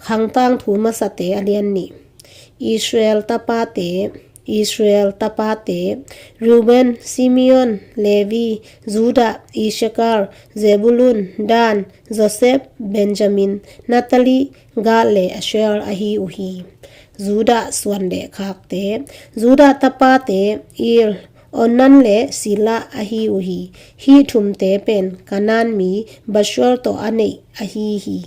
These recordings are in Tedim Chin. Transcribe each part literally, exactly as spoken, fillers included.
Khangtang thu masate a lian nih. Israel tapate, Israel tapate, Reuben, Simeon, Levi, Judah, Issachar, Zebulun, Dan, Joseph, Benjamin, Naphtali, Gad le Asher ahi uh hi. Judah suan le khakte, Judah tapate, Ir, Onan le Shelah ahi uh hi. Hih thumte pen Kanaan mi Bethuel tawh a neih ahi hi.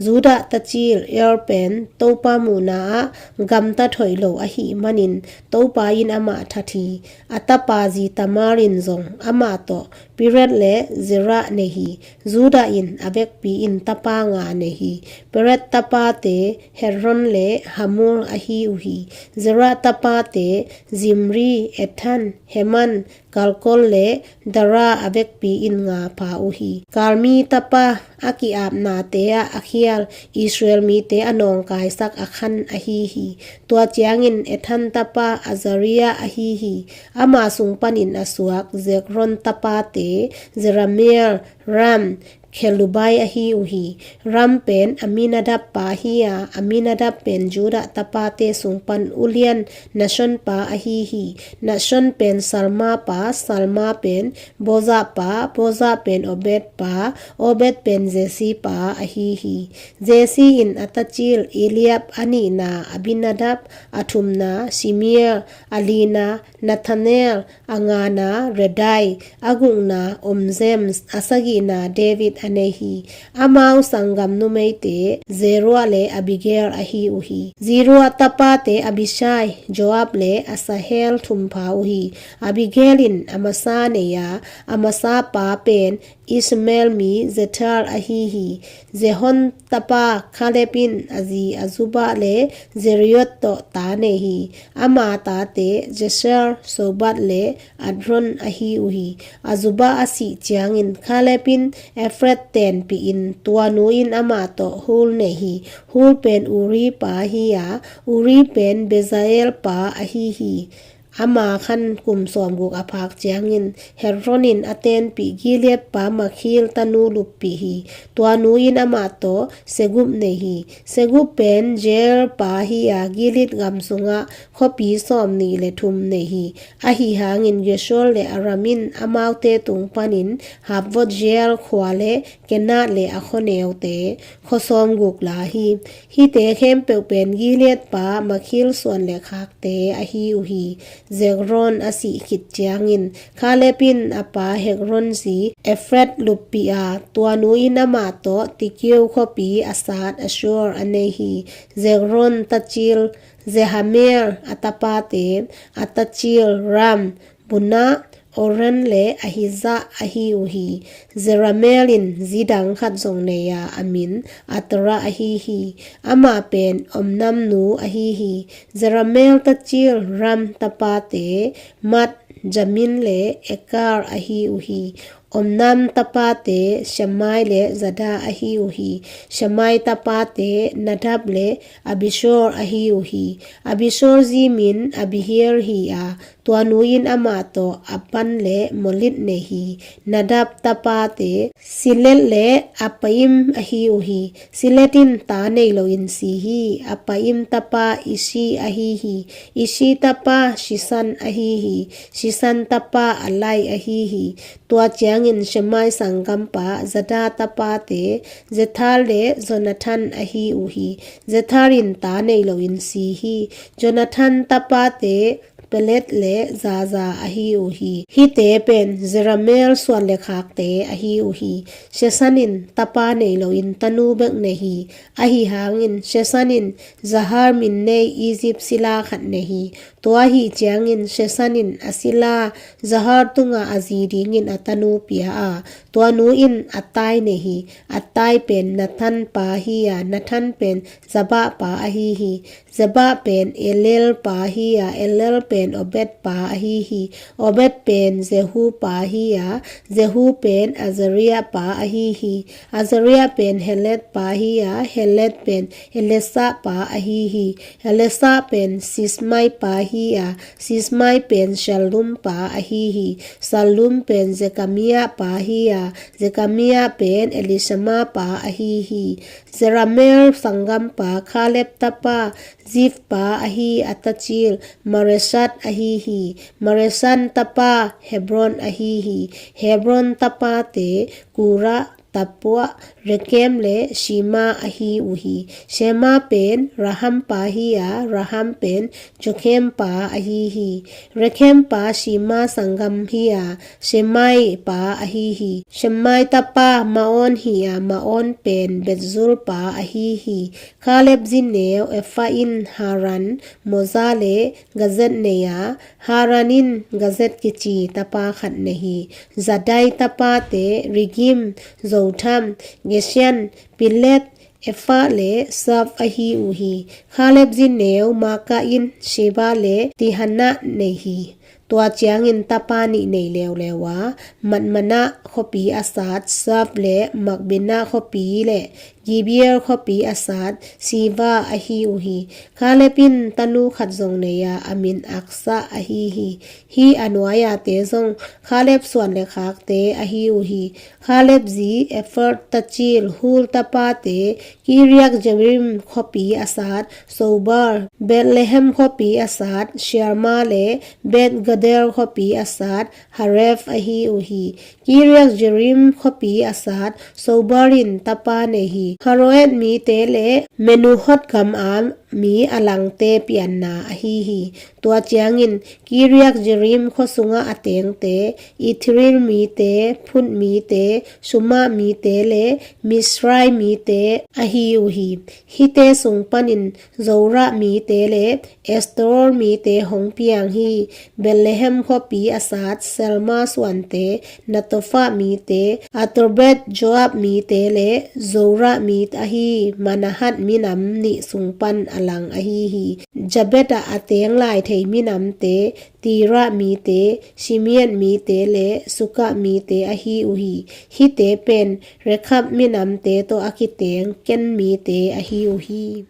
Judah tacil Er pen Topa muhna ah gamtat hoih lo ahih manin Topa in amah that hi. A tapa zi Tamar in zong amah tawh Peres le Zerah nei hi. Judah in a vekpi in tapa nga nei hi. Peres tapate Hezron le Hamul ahi uh hi. Zerah tapate Zimri, Ethan, Heman, Kalkol le Dara a vekpi in nga pha uh hi. Karmi tapa a ki-apnate ah a khial Israel mite a nawngkaisak a khan ahi hi. Tua ciangin Ethan tapa Azariah ahi hi. Ama sung panin a suak Zikri tapate Jerahmeel, Ram, Kelubai ahi uh hi. Ram pen Aminadab pa hi a, Aminadab pen Judah tapate sung pan ulian Nahshon pa ahi hi. Nahshon pen Salma pa, Salma pen Boaz pa, Boaz pen Obed pa, Obed pen Jesse pa ahi hi. Jesse in a tacil Eliab, a nihna Abinadab, a thumna Shimei, a lina Nethanel, a ngana Raddai, a gukna Omzem, a sagihna David a nei hi. Amau sanggam numeite Zeruah le Abigail ahi uh hi. Zeruah tapate Abishai, Joab le Asahel thum pha uh hi. Abigail in Amasa nei a, Amasa pa pen Ishmael mi Jether ahi hi. Ziha tapa Kaleb in a zi Azubah le Zerahiah tawh ta nei hi. Ama tate Jeser, Sobab le Aron ahi uh hi. Azubah a sih ciangin Kaleb in Efrath tenpih in tua nu in amah tawh Hur nei hi. Hur pen Uri pa hi a, Uri pen Bezalel pa ahi hi. Ama khan kum sawmguk a phak ciangin Hebron in a tenpih Gilead pa Makir tanu luppih hi. Tua nu in amah tawh Segub nei hi. Segub pen Jair pa hi a, Gilead gam sungah khuapi sawmnih le thum nei hi. Ahi hangin Geshur le Aram in amaute tung panin Havvoth Jair khua le Kenath le a khuaneute, khua sawmguk la hi. Hihte khempeuh pen Gilead pa Makir suan le khakte ahi uh hi. Zekron a sih khit ciangin Kaleb in a pa Hebron zi Efrath luppih a, tua nu in amah tawh Tekoa khuapi a sat Asshur a nei hi. Zekron tacil Jerameam, a tapate, a tacil Ram, Buna, Oren le Ahijah ahi uh hi. Jerameam in zi dang khat zong nei a, a min Ater ahi hi. Amah pen omnam nu ahi hi. Jerameam tacil Ram tapate, Math, Jamin le Eker ahi uh hi. Omnam tapate Shammai le Jada ahi uh hi. Shammai tapate Nadab le Abihu ahi uh hi. Abihu zi min Abihail hi a, tua nu in amah tawh Ahban le Molid nei hi. Nadab tapate Sered le Appaim ahi uh hi. Sered in ta nei loin si hi. Appaim tapa Ishi ahi hi. Ishi tapa Shisan ahi hi. Shisan tapa Ahlai ahi hi. Tua ciangin Shammai sanggampa Jada tapate Jether le Jonathan ahi uh hi. Jether in ta nei loin si hi. Jonathan tapate Peleth le Zaza ahi uh hi. Hihte pen Jerameam suan le khakte ahi uh hi. Shesan in tapa nei loin tanu bek nei hi. Ahi hangin Shesan in Zahar min nei Egypt sila khat nei hi. Tua ahi ciangin Shesan in a sila Zahar tungah a zi dingin a tanu pia a, tua nu in Attai nei hi. Attai pen Nathan pa hi a, Nathan pen Zabad pa ahi hi. Zabad pen Eliel pa hi a, Eliel pen Obed pa ahi hi. Obed pen Jehu pa hi a, Jehu pen Azariah pa ahi hi. Azariah pen Heled pa hi a, Heled pen Eleasaph pa ahi hi. Eleasaph pen Sithmai pa hi a, Sismai pen Shallum pa ahi hi. Shallum pen Zekamia pa hi a, Zekamia pen Elishama pa ahi hi. Zeramel sanggampa Kaleb tapa Zif pa ahi a tacil Maresat ahi hi. Maresan tapa Hebron ahi hi. Hebron tapate Kura, Tapua, Rekem le Shema ahi uh hi. Shema pen Raham pa hi a, Raham pen Jokem pa ahi hi. Rekem pa Shema sanggam hi a, Shemai pa ahi hi. Shemai tapa Maon hi a, Maon pen Betzul pa ahi hi. Kaleb zi neu Efa in Haran, Moza le Gazet nei a, Haran in Gazet kici tapa khat nei hi. Zadai tapate Rigim, Zotham, Geshan, Pilet, Efa le Saf ahi uh hi. Kaleb zi neu Maka in Sheba le Tihana nei hi. Tua ciangin tapa nih nei leuleu a, Matmana khuapi a sat Saf le Makbena khuapi le Gibeal khuapi a sat Siva ahi uh hi. Kaleb in tanu khat zong nei a, a min Aksa ahi hi. Hih a nuai-ate zong Kaleb suan le khakte ahi uh hi. Kaleb zi Efer tacil Hur tapate Kiriat Jearim khuapi a sat Sobar, Bethlehem khuapi a sat Shealma le Beth Gader khuapi a sat Haref ahi uh hi. Kiriat Jearim khuapi a sat Sobar in tapa nei hi. Haroet mite le Menuhot gam a mi a langte pianna ahi hi. Tua ciangin Kiriat Jearim khua sunga a tengte Ithril mite, Phut mite, Suma mite le Misrai mite ahi uh hi. Hihte sung panin Zora mite le Estor mite hong piang hi. Bethlehem khuapi a sat Selma suante, Natofa mite, Atobeth Joab mite le Zora mi ahi Manahat minam nih sung pan a lang ahi hi. Jabet ah a teng lai thei minamte Tira mite, Simeon mite le Suka mite ahi uh hi. Hihte pen Rekhab minamte tawh a kiteng Ken mite ahi uh hi.